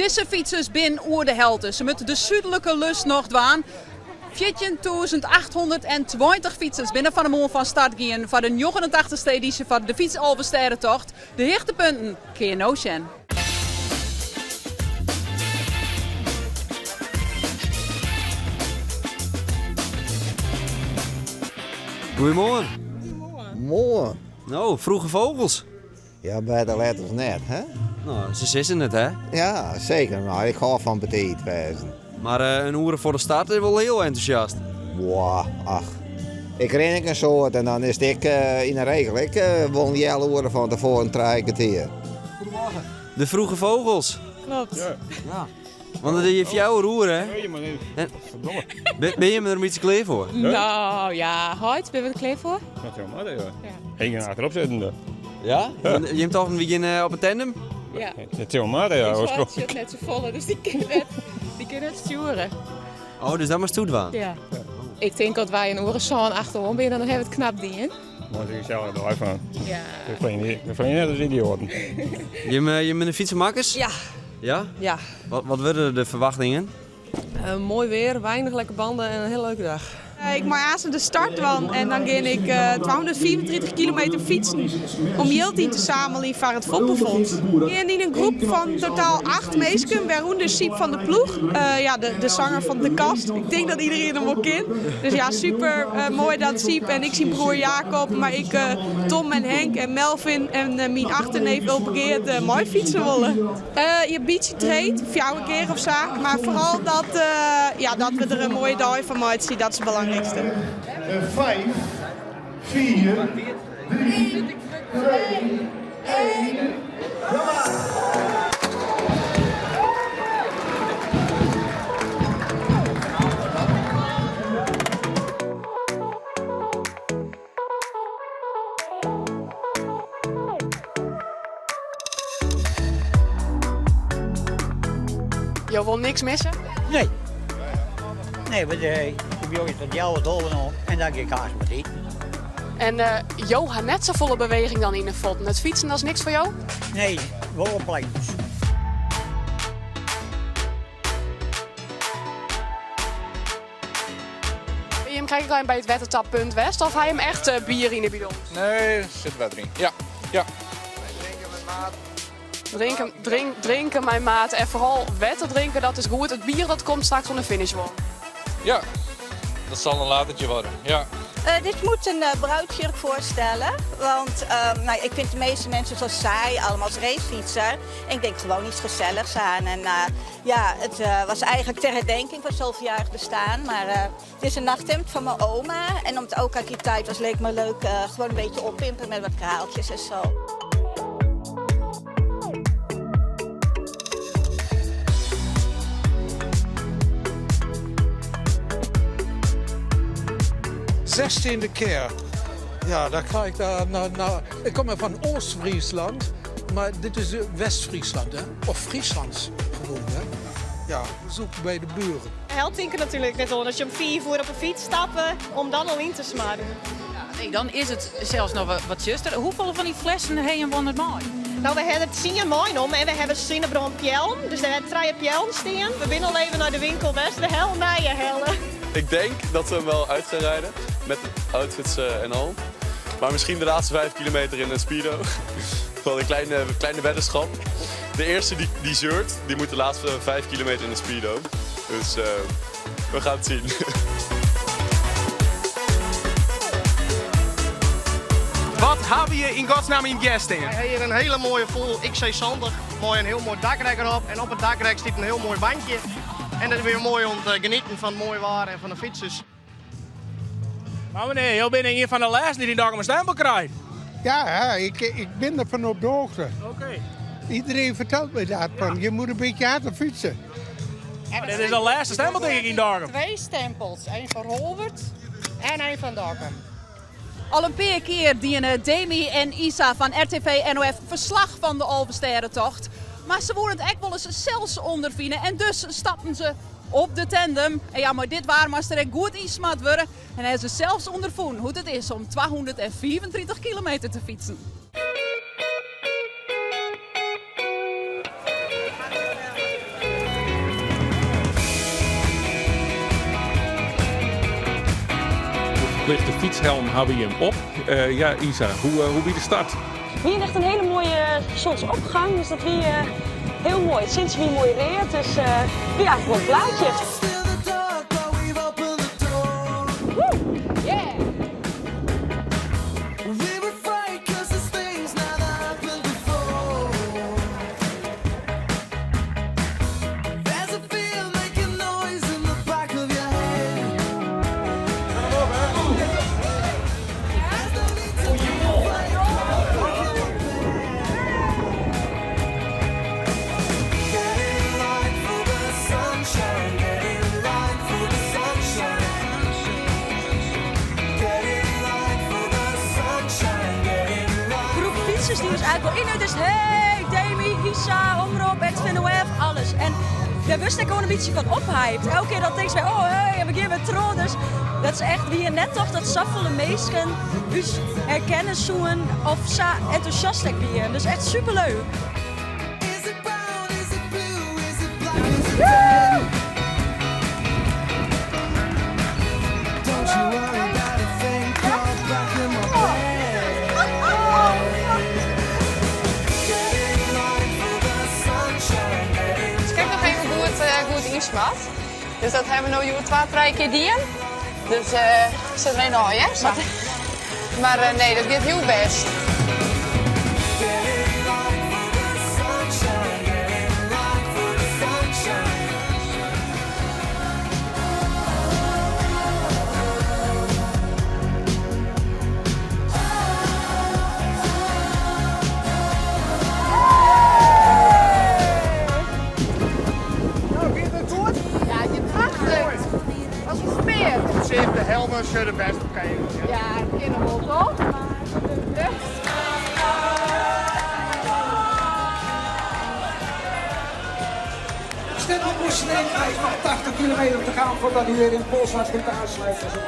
Dizze fytsers binne oer de helte. Se moatte de súdlike lus noch dwaan. 14.820 fytsers binne fan 'e moarn fan start gien foar de njoggenentachtichste edysje fan de Fytsalvestêdetocht. De hichtepunten kinne je no sjen. Goeiemoarn. Moarn. No, vroege vogels. Ja, better let as net, hè? No, se sizze it, hè? Ja, seker. No, ik hâld fan betiid wêzen. Mar in oere foar de start is wol hiel entûsjast. Boah, ach. Ik rin ek in soad en dan is it ek yn 'e regel ek wol in healoere fan tefoaren, trije kertier. Goedemorgen. De vroege vogels. Klopt. Ja. Want it is fjouwer oere, hè? Binne jimme der in bytsje klear foar? No ja, heit, binne we der klear foar? Dat is moai, ja. Ik gean achterop sitten. Ja? Jim tochten we gean op 'e tandem? Ja. Dat is moai, ja. Myn heit sjocht net safolle, dus dy kin net, dy kin net stjoere. Oh, dus dat moatst doe dwaan? Ja. Ik tink as wy in oere sân achteroan binne, dan hawwe we it knap dien. Moat ik sels der fan. Ja. We fleane net as idioaten. Jim, jim binne fytsemakkers? Ja. Ja? Ja. Wat wurde de ferwachtingen? Uh, moai weer, weinich lekke banden en in hiele leuke dag. Eh, ik mei aanst de start dwaan en dan gean ik uh, 235 kilometer fytsen om jild yn te sammeljen foar it Foppelfonds. We gean yn in groep fan totaal acht minsken, wêrûnder Syb van der Ploeg, uh, ja, de, de zanger fan De Kast. Ik tink dat iedereen him wol ken. Dus ja, super uh, moai dat Syb en ik syn broer Jacob, mar ek uh, Tom en Henk en Melvin en uh, myn achterneef Ulbe Geert uh, meifytse wolle. Uh, je bytsje traind, fjouwer kear of sa. Mar foaral dat, ja, dat we der in moaie dei fan meitsje, dat is it belangrykste. 5, 4, 3, 2, 1, Jo wol niks misse? Nee. Nee, want ik bin tot healwei tolven oan en dan gean ik aanst wat iten. En uh, jo ha net safolle beweging dan yn de fuotten. It fytsen dat is niks foar jo? Nee, wol op plakjes. Jim krije klein by it wettertappunt west of ha jim echt eh, bier yn de bidon? Nee, er sit wetter yn. Ja, ja. Drinken, mijn maat. Drinken, drink, drinken, mijn maat. En vooral wetter drinken, dat is goed. Het bier dat komt straks van de finish wel. Ja, dat zal een latertje worden. Ja. Uh, dit moet een uh, bruidsjurk voorstellen. Want uh, nou, ik vind de meeste mensen zo saai, allemaal als racefietser. En ik denk gewoon iets gezelligs aan. En ja, het was eigenlijk ter herdenking van zoveeljarig bestaan. Maar het is een nachthemd van mijn oma. En omdat het ook uit die tijd was, leek me leuk gewoon een beetje oppimpen met wat kraaltjes en zo. Zestiende keer. Ja, daar krijg ik daar. Nou, nou, ik kom van Oost-Friesland, maar dit is West-Friesland, hè? Of Frieslands gewoon, hè? Ja, zoek bij de buren. Helpt tinke natuerlik net oan as je om fiif oere op 'e fyts stappe om dan al yn te smarren. Ja, nee, dan is it sels noch wat tsjuster. Hoefolle fan dy flessen ha jim wol net mei? No, we hawwe der tsien meinommen en we hawwe sinnebrânpeallen. Dus dêr hawwe trije peallen stean. We binne al even nei de winkel west, we hawwe nije helle. Ik denk dat we hem wel uit gaan rijden, met de outfits eh, en al. Maar misschien de laatste 5 kilometer in een speedo. Wel een kleine, kleine weddenschap. De eerste die, die zeurt, die moet de laatste 5 kilometer in de speedo. Dus uh, we gaan het zien. Wat hawwe je yn godsnamme yn it gers stean? Wy hawwe hjir in hiele moaie fol XC 70 mei in hiel moai dakrek derop. En op it dakrek stiet in hiel moai bankje. En dat is wer moai om te genieten fan it moaie waar en fan de fytsers. Mar menear, jo binne ien fan de lêsten dy't yn Dokkum in stempel krijt. Ja, ik, ik ben ervan op de hoogte. Oké. Iedereen vertelt me dat, van, je moet een beetje harder fietsen. Maar dit is de lêste stempel denk ik yn Dokkum. Twee stempels, één voor Holwert en één van Dokkum. Al in pear kear diene Demi en Isa fan RTV NOF ferslach fan de Alvestêdetocht. Mar se woene it ek wolris sels ûnderfine en dus stapten se op de tandem. En ja, mei dit waar moast der ek goed ynsmard wurde en hawwe se sels ûnderfûn hoe't it is om 235 kilometer te fytsen. Ferplichte fytshelm hawwe jim op. Ja, Isa, hoe, hoe wie de start? Wie echt in hiele moaie zonsopgang, dus dat wie hiel moai. It sintsje wie moai read, dus wie eigentlik wol in plaatje. Yeah! Groep fytsers dy't ús eigentlik wol ynút is, hey Demi, Isa, Omrop, RTV NOF, alles. En dêr wurdst ek gewoan in bytsje fan ophyped. Elke kear dan tinkst wer, oh hey, en we gean wer troch. Dus dat is echt, we hiene net tocht dat safolle minsken ús herkenne soenen of sa entûsjast ek wienen. Dus echt superleuk. It is noch even goed, goed ynsmard. Dus dat hawwe we no hjoed twa, trije kear dien. Dus sit der even ôf, hear. Sa. Mar nee, dat giet hiel bêst. Nou, giet it goed? Ja, it giet prachtich. As in spear. Op sich, de helmen sjogge der bêst oké út. Ja, it kin noch wol, toch? Stefan Porselen heeft nog 80 kilometer te gaan voordat hij weer in Bolsward kunt aansluiten. Zo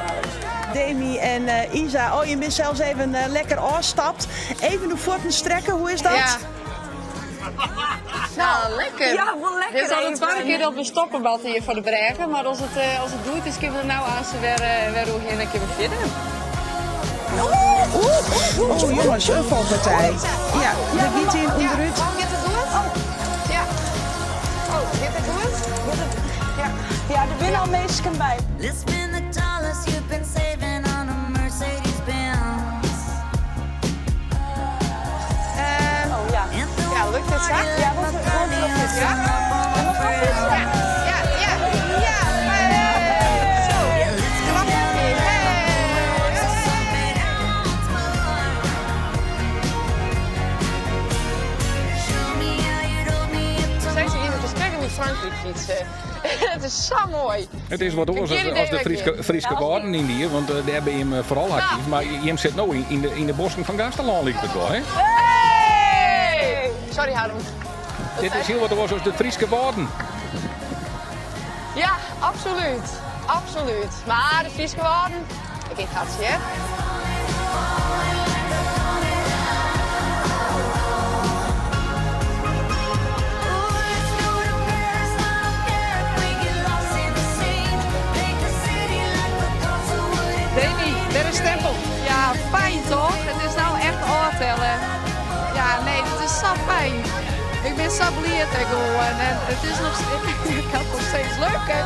Demi en Isa, oh, je bent zelfs even lekker ôfstapt. Even de fuotten strekke, hoe is dat? Ja. Nou, lekker. Ja, wol lekker. Dit is al de even. twadde kear dat we stoppe moatte hjir foar de brêge, mar as it, as it goed is, kinne we der no aanst wer, wer oerhinne en kinne we fierder. Oh jongens, in falpartij. Ja, der giet ien ûnderút. Oh, giet it goed? Ja. Oh, giet it goed? Ja, ja, der binne al minsken by. Let's spend the dollars you've been saving on a Mercedes Benz. Oh ja. Ja, lukt het zo? Ja, wat wat Ja? Ja, ja, ja, ja. Hey. Zo, klap Hey. Zijn ze hier het gesprek om in Frankrijk fietsen? Het is zo mooi. It is wat oars Gjin as, as de idee Fryske, wat je- Fryske Wâlden yn die, want dêr binne jim foaral aktyf. Mar jim sit no yn, yn de bosken fan Gaasterlân, liket it wol, hè? Hey! Sorry Harm. Dit is hiel wat oars as de Fryske Wâlden. Ja, absoluut. Absoluut. Mar de Fryske Wâlden, ik eet hartstikke, hè? Demi, wer in stempel. Ja, fijn toch? It is no echt ôftelle. Ja, nee, it is sa fijn. Ik bin sa bliid ek gewoan. En it is noch, ik ha it noch steeds leuk. Hè.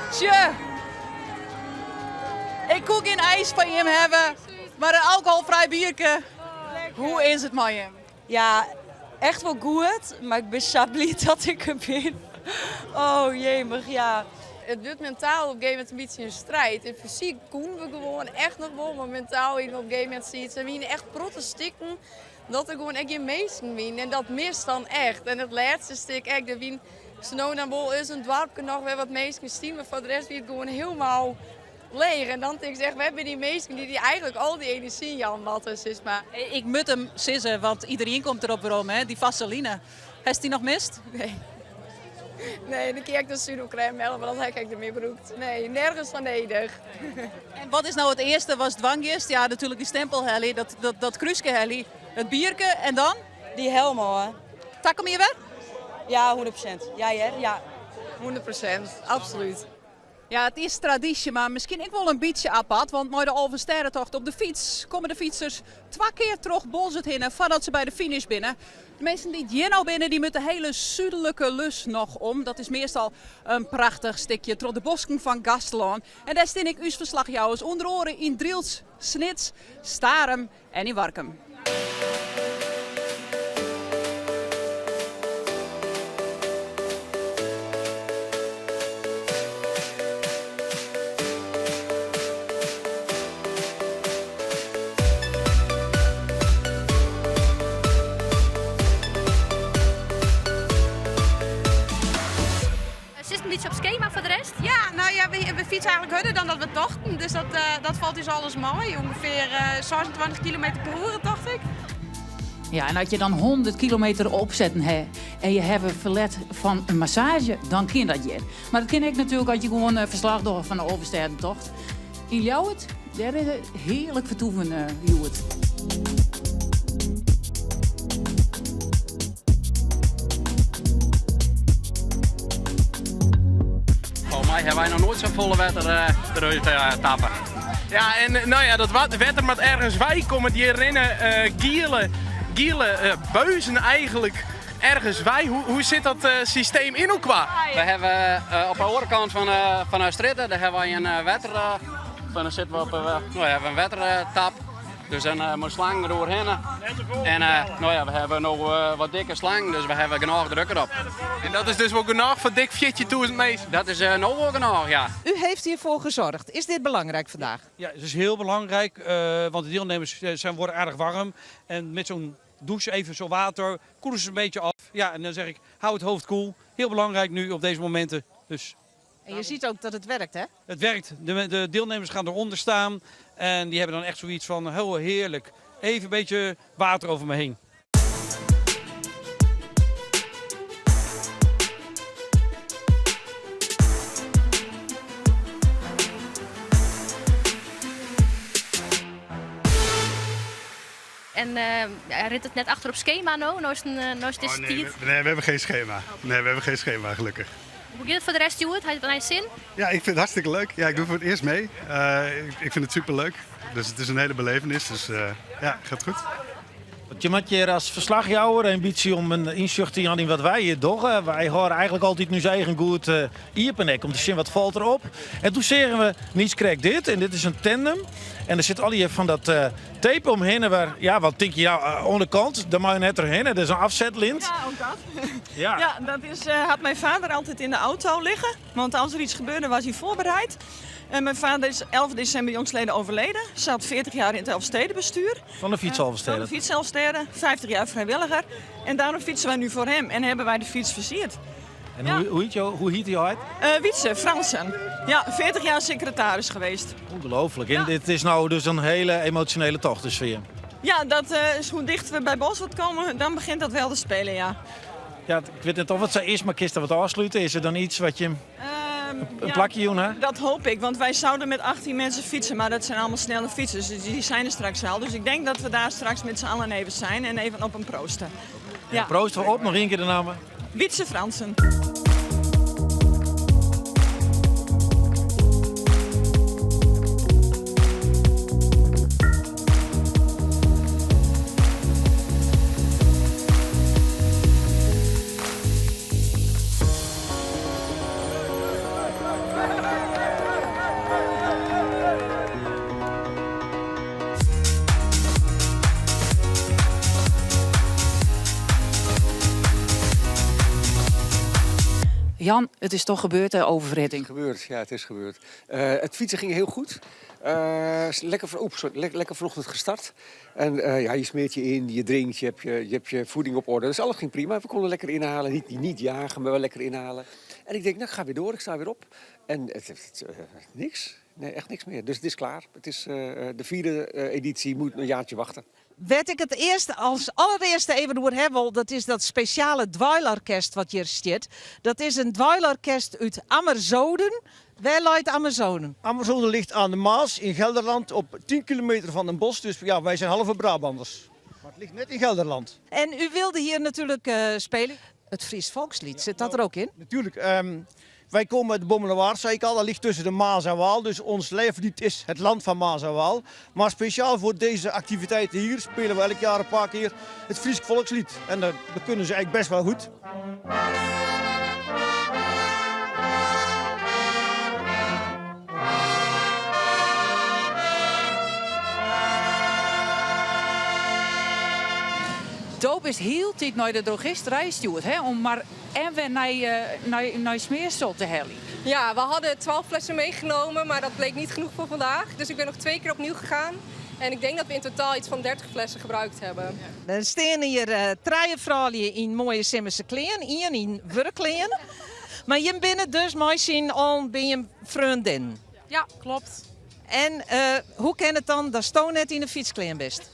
Tsje, ik koe gjin ijs fan jim hawwe, mar in alkoholfrij bierke. Hoe is it mei jim? Ja, echt wol goed, mar ik bin sa bliid dat ik der bin. Oh jemig, ja. It wurdt mentaal op in gegeven momint in bytsje in striid. En fysyk koenen we gewoan echt noch wol, mar mentaal op in gegeven momint siet se wiene echt protte stikken dat der gewoan ek gjin minsken wiene. En dat mist dan echt. En it lêste stik ek, der wiene sa no en dan wol ris in doarpke noch wer wat minsken stien, mar foar de rest wie it gewoan hielendal leech. En dan tink ik echt, wêr binne dy minsken dy't dy eigentlik al dy enerzjy jaan moatte, sis mar. Ik moat him sizze, want iderien komt derop werom, hè, dy vaseline. Hast dy noch mist? Nee. Nee, dan kin ik de Sudocrem helle, mar dat ha ik ek net mear brûkt. Nee, nergens foar nedich. En wat is no it earste watst dwaan giest? Ja, natuerlik dy stempel helje, dat, dat, dat krúske helje, it bierke en dan? Dy helm ôf. Takom jier wer? Ja, 100%. Ja hear, ja. 100%, absolút. Ja, it is tradysje, mar miskien ek wol in bytsje apart, want mei de Alvestêdetocht op de fyts komme de fytsers twa kear troch Boalsert hinne foardat se by de finish binne. De minsken dy't hjir no binne, dy moatte de hiele súdlike lus noch om. Dat is meastal in prachtich stikje troch de bosken fan Gaasterlân. En dêr stean ek ús ferslachjouwers, ûnder oare yn Drylts, Snits, Starum en yn Warkum. Sitst in bytsje op skema foar de rest? Ja, nou ja, we fytse eigentlik hurder dan dat we tochten. Dus dat, dat falt ús alles mei. Ungefear 26 kilometer per oere, tocht ik. Ja, en as je dan 100 kilometer opsetten ha en je hawwe ferlet fan in massaazje, dan kin dat hjir. Mar dat kin ek natuerlik as je gewoan ferslach dogge fan de Alvestêdentocht. Yn Ljouwert, dêr is it hearlik fertoeven hjoed. Folgens my hawwe wy noch noait safolle wetter derút tappe. Ja, en nou ja, dat wetter moat ergens weikomme. Hjir rinne giele, giele buizen eigentlik ergens wei. Hoe sit dat systeem yn elkoar? We hawwe op de oare kant fan de strjitte, dêr hawwe wy in wetter, dan sitte we op, no ja, in wettertap. Dus dan moat slang deroerhinne. En no ja, we hawwe no wat dikke slangen, dus we hawwe genôch druk erop. En dat is dus wol genôch foar dik 14.000 minsken? Dat is no wol genôch, ja. U heeft hiervoor gezorgd. Is dit belangrijk vandaag? Ja, het is heel belangrijk, want de deelnemers zijn, worden erg warm. En met zo'n douche, even zo'n water, koelen ze een beetje af. Ja, en dan zeg ik, hou het hoofd koel. Heel belangrijk nu op deze momenten. Dus En je ziet ook dat het werkt, hè? Het werkt. De deelnemers gaan eronder staan en die hebben dan echt zoiets van, oh heerlijk, even een beetje water over me heen. En ja, rint it net achter op skema no? No is it, no is it dizze Oh, nee, tiid. nee, we hebben geen schema. Nee, we hebben geen schema, gelukkig. Hoe giet it foar de rest hjoed? Ha je it nei sin? Ja, ik vind het hartstikke leuk. Ja, ik doe voor het eerst mee. Ik vind het superleuk. Dus het is een hele belevenis. Dus ja, gaat goed. Want je moat hjir as ferslachjouwer in bytsje om in ynsjoch te jaan yn wat wy hjir dogge. Wy hâlde eigentlik altyd ús eagen goed iepen ek om te sjen wat falt der op. En doe seagen we niiskrekt dit en dit is in tandem. En der sit allegear fan dat tape omhinne waar, ja, wat tink je, ja, oan de kant, dêr mei je net trochhinne. Dat is in afzetlint. Ja, ook dat. Ja. Ja, dat is, had mijn vader altijd in de auto liggen. Want als er iets gebeurde, was hij voorbereid. En mijn vader is 11 december jongstleden overleden. Zat 40 jaar in het Elfstedenbestuur. Van de fietselfsteden. Van de fietselfsteden, 50 jaar vrijwilliger. En daarom fietsen wij nu voor hem en hebben wij de fiets versierd. En hoe, hoe heet jou, hoe heet hij uit? Wietse Fransen. Ja, 40 jaar secretaris geweest. Ongelooflijk. En dit is nou dus een hele emotionele tocht dus voor je. Ja, dat is hoe dicht we bij Bolsward komen, dan begint dat wel te spelen, ja. Ja, ik weet net of it sa is, mar kinst der wat ôfslute? Is der dan iets wat je in plakje jûn ha? Dat hoop ik, want wij zouden met 18 mensen fietsen, maar dat zijn allemaal snelle fietsers, dus die zijn er straks al. Dus ik denk dat we daar straks met z'n allen even zijn en even op een proosten. Ja. Proosten we op, noch ien kear de namme. Wietse Fransen. Jan, it is toch gebeurd, de oververhitting? Het is gebeurd, ja, het is gebeurd. Het fietsen ging heel goed. Lekker, oep, sorry, lekker vanochtend gestart. En ja, je smeert je in, je drinkt, je hebt je voeding op orde. Dus alles ging prima. We konden lekker inhalen. Niet jagen, maar wel lekker inhalen. En ik denk, nou, ik ga weer door, ik sta weer op. En het niks. Nee, echt niks meer. Dus het is klaar. Het is, de vierde editie moet een jaartje wachten. Wêr't ik it earst as allerearste even oer ha wol, dat is dat spesjale dweilorkest wat hjir stiet. Dat is in dweilorkest út Ammerzoden. Wêr leit Ammerzoden? Ammerzoden ligt aan de Maas in Gelderland op 10 kilometer van Den Bosch. Dus ja, wij zijn halve Brabanders. Maar het ligt net in Gelderland. En u wilde hier natuurlijk spelen. Het Fries Volkslied, zit dat er ook in? Natuurlijk. Wij komen uit de Bommelerwaard, zei ik al. Dat ligt tussen de Maas en Waal. Dus ons lijflied is het land van Maas en Waal. Maar speciaal voor deze activiteiten hier spelen we elk jaar een paar keer het Fries Volkslied. En dat kunnen ze eigenlijk best wel goed. Do bist hieltyd nei de drogisterij stjoerd, hè, om mar en wer nij smearsel te heljen. Ja, we hadden 12 flessen meegenomen, maar dat bleek niet genoeg voor vandaag. Dus ik ben nog 2 keer opnieuw gegaan. En ik denk dat we in totaal iets van 30 flessen gebruikt hebben. Der steane hjir trije froulju yn moaie simmerse klean, ien yn wurkklean. Mar jim binne dus mei syn allen by jim freondin. Ja, klopt. En hoe kin it dan datsto net yn de fytsklean bist?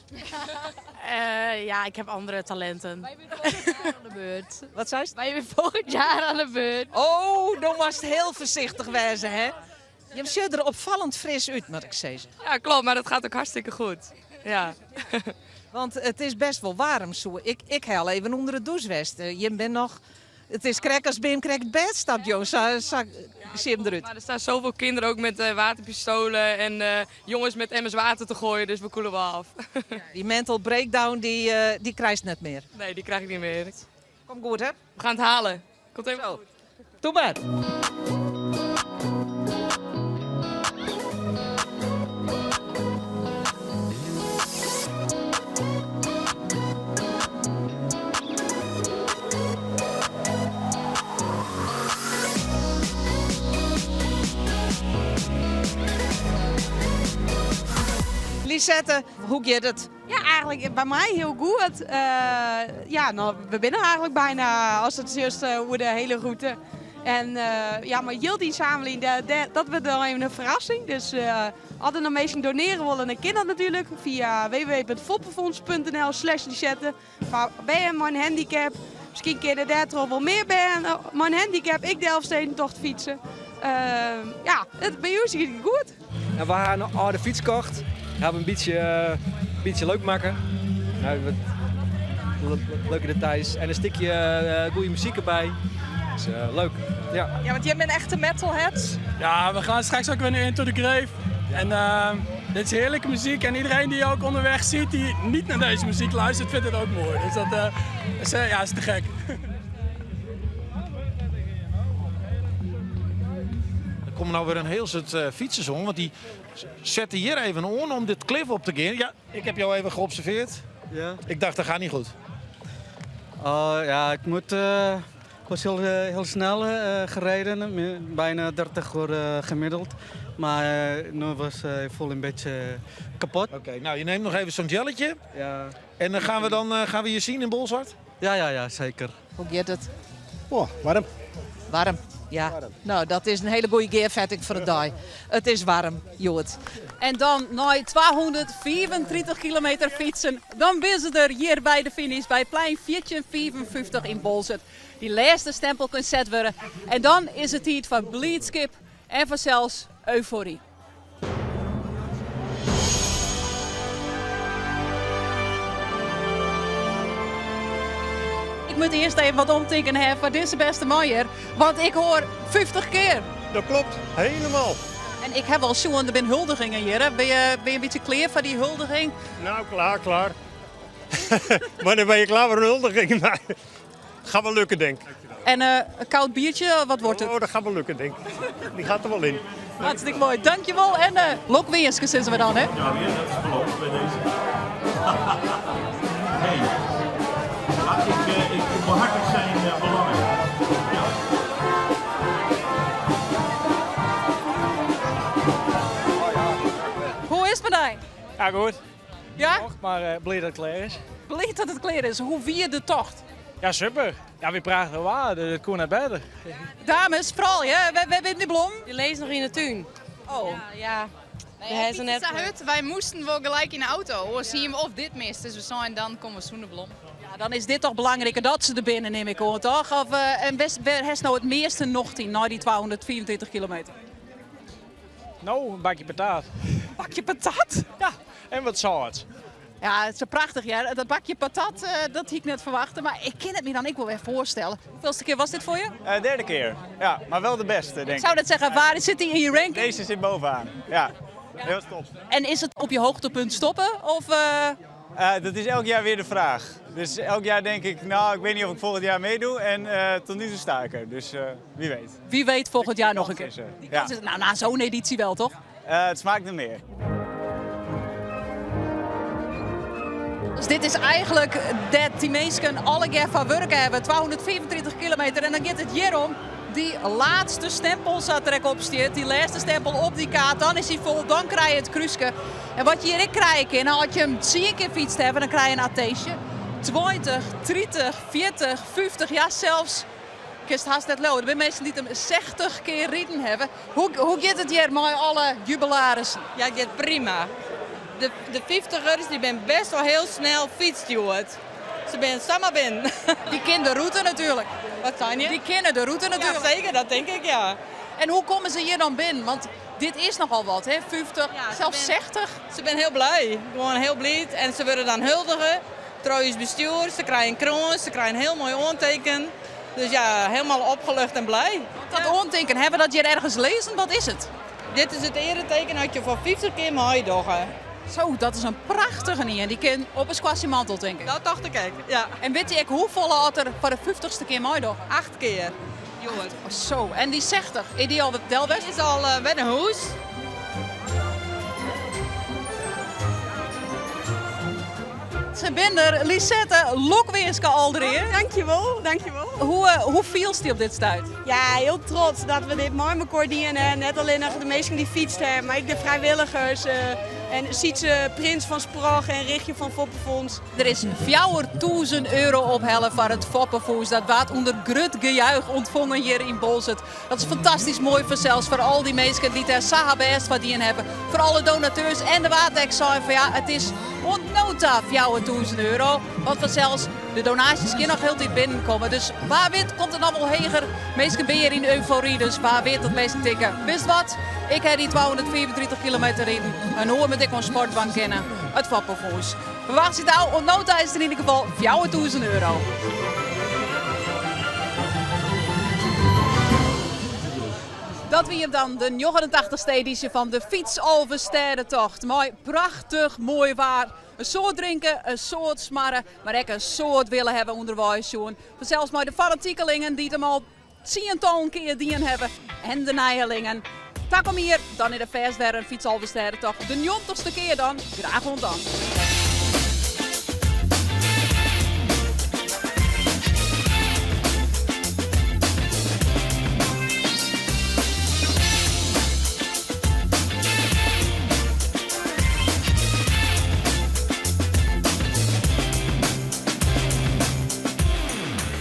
Ja, ik heb andere talenten. Wij binne volgend jaar aan de beurt. Wat seist? Wij binne volgend jaar aan de beurt. Oh, dan moatst hiel foarsichtich wêze, hè? Jim sjogge der opfallend fris út, moat ik sizze. Ja, klopt, maar dat gaat ook hartstikke goed. Ja. Want it is best wol waarm, soe ik. Ik ha even ûnder de dûs west. Jim binne noch. It is krekt as by him krekt bêd stapt, joh. Sa, sa sjocht him derút. Maar er staan zoveel kinderen ook met waterpistolen en jongens met emmers water te gooien, dus we koelen wel af. Dy mental breakdown, dy krijst net mear. Nee, die krijg ik niet meer. Komt goed, hè? We gaan het halen. Komt even Zo. goed. Doe mar. Lisette, hoe giet it? Ja, eigenlijk by my hiel goed. Ja, no, we binne eigenlijk bijna, as it just oer de hiele rûte. En ja, mar jild ynsammelje, dat wurdt dan even in ferrassing. Dus as der noch minsken donearje wolle, dan kin dat natuerlik fia www.foppefonds.nl slash Lisette. Foar bern mei in handicap. Miskien kinne dêrtroch wol mear bern mei in handicap ek de Elfstedentocht fytse. Ja, it, by ús giet it goed. En we ha in âlde fyts kocht. Ha we in bytsje leuk makke. Nou, wat leuke details en in stikje goede muzyk derby. Dus leuk. Ja. Ja, want jij bent echt de metalheads. Ja, we gaan straks ook weer naar Into the Grave. En dit is heerlijke muziek. En iedereen die je ook onderweg ziet, die niet naar deze muziek luistert, vindt het ook mooi. Dus dat is te gek. Der komme no wer in hiel soad fytsers oan, want dy sette hjir even oan om dit klif op te gean. Ja, ik ha jo even geobserveerd. Ja. Ik dacht, dat gaat niet goed. Oh, ja, ik was heel snel gereden, bijna 30 uur gemiddeld. Maar nu was ik voel een beetje kapot. Oké, nou je neemt nog even zo'n gelletje. Ja. En dan gaan we dan gaan we je zien in Bolsward? Ja, ja, ja, zeker. Hoe giet it? Oh, warm. Warm, ja. Warm. Nou, dat is in hiele goede gearfetting foar de dei. It is waarm, Jood. En dan nei 234 kilometer fytsen, dan binne se der hjir by de finish by plein 1455 yn Boalsert. Dy lêste stempel kin set wurde. En dan is it tiid foar bliidskip en fansels eufory. Ik moat earst even wat omtinken ha foar dizze bêste man hjir, want ik hear 50 kear. Dat klopt, helemaal. En ik ha al sjoen, der binne huldigingen hjir. Hè? Binne je in bytsje klear foar dy huldiging? Nou, klaar, klaar. Maar dan bin je klaar foar in huldiging. Maar gaat wel lukken, denk ik. En in koud biertsje, wat wurdt it? Oh, dat gaat wel lukken, denk ik. Dy giet der wol yn. Hartstikke moai. Dankjewol en lokwinske sizze we dan, hè? Ja, weer, dat is beloofd bij deze. Hey. Ja, ik behartig zijn belangen. Ja. Hoe is it mei dy? Ja, goed. Ja? Maar blij dat it klear is. Blij dat it klear is. Hoe wie de tocht? Ja, super. Ja, wy prachtich waar. Dat koe net better. Dames, froulju, wêr binne dy blommen? Dy lizze noch yn de tún. Oh. Ja, ja. Nee, ze net, sa hurd, wy moasten wol gelyk yn de auto, oars hiene we of dit mist. Dus we seinen dan komme we sûnder blom. Ja, dan is dit toch belangriker dat se der binne, nim ik oan, toch? Of, eh, en wêr hast no it measte nocht yn nei dy 235 kilometer? No, in bakje patat. Bakje patat? Ja, en wat sâlt. Ja, it is prachtich hear. Dat bakje patat, eh, dat hie ik net ferwachte. Mar ik kin it my dan ek wol wer foarstelle. Hoefolleste kear was dit foar je? Uh, derde keer, ja, maar wel de beste denk ik. Ik zou net zeggen, waar zit die in je ranking? Deze zit bovenaan, ja. Heel top. En is het op je hoogtepunt stoppen? Of, uh... Uh, dat is elk jaar weer de vraag. Dus elk jaar denk ik, nou, ik weet niet of ik volgend jaar meedoe. En uh, tot nu toe sta ik er. Dus uh, wie weet. Wie weet volgend jaar nog een keer. Die kans is er. Nou, na zo'n editie wel, toch? het smaakt naar meer. Dus dit is eigenlijk dat die mensen allegear foar wurke hawwe. 235 kilometer en dan giet it hjir om. Dy lêste stempel sa't der ek op stiet. Dy lêste stempel op dy kaart, dan is hy fol, dan krije je it krúske. En wat je hjir ek krije kinne, as je him 10 kear fytst hawwe, dan krije je in attestje. 20, 30, 40, 50, ja sels, kinst hast net leauwe, der binne minsken dy't him 60 kear riden hawwe. Hoe, hoe giet it hjir mei alle jubilarissen? Ja, it giet prima. De, de fyftigers dy binne best wol hiel snel fytst hjoed. Se binne samar binnen. Dy kenne de rûte natuerlik. Wat seine je? Dy kenne de rûte natuerlik. Ja, seker, dat tink ik, ja. En hoe komme se hjir dan binnen? Want dit is nochal wat, hè? 50, Ja, sels 60. Se binne hiel blij. Gewoan hiel bliid. En se wurde dan huldige troch ús bestjoer. Se krije in krâns, se krije in hiel moai oanteken. Dus ja, hielendal opgelucht en blij. Want dat oantinken, hawwe we dat hjir ergens lêzen? Wat is it? Dit is it eareteken as je foar 50 kear meidogge. Zo, dat is in prachtige ien. Dy kin op in skoatsjemantel, tink ik. Dat tocht ik ek, ja. En witte je ek hoefolle oft der foar de fyftichste kear meidogge? Acht kear. Hjoed. Oh, zo, en dy 60, is dy al del west? Dy is al uh, wer nei hûs. Se binne der, Lisette, lokwinske alderearst. Dankjewol, dankjewol. Hoe, uh, hoe fielst dy op dit stuit? Ja, hiel trots dat we dit mei mekoar diene. Net allinnich de minsken dy't fytst hawwe, mar ek de frijwilligers. Uh, en Sietse Prins fan Sprog en Richtje fan Foppefonds. Der is 4000 euro ophelle foar it Foppefûns. Dat waard ûnder grut gejuich ûntfongen hjir yn Boalsert. Dat is fantastysk moai fansels foar al dy minsken dy't dêr sa har bêst foar dien hawwe. Foar alle donateurs en der waard ek sein fan ja, it is oant no ta 4000 euro. Want fansels, de donaasjes kinne noch hieltyd binnenkomme. Dus wa wit komt it noch wol heger. Minsken binne hjir yn eufory, dus wa wit dat minsken tinke, witst wat, ik ha dy 235 kilometer riden en oar moat ek oan sport dwaan kinne. It Foppefûns. We wachtsje it ôf, oant no ta is it yn ieder gefal 4000 euro. Dat wie him dan, de 89ste edysje fan de Fytsalvestêdetocht. Mei prachtich moai waar. In soad drinke, in soad smarre, mar ek in soad wille hawwe we ûnderweis sjoen. Fansels mei de fanatikelingen dy't him al tsientallen kear dien hawwe en de nijelingen. Takom jier dan is der fêst wer in Fytsalvestêdetocht. De njoggentichste kear dan. Graach oant dan.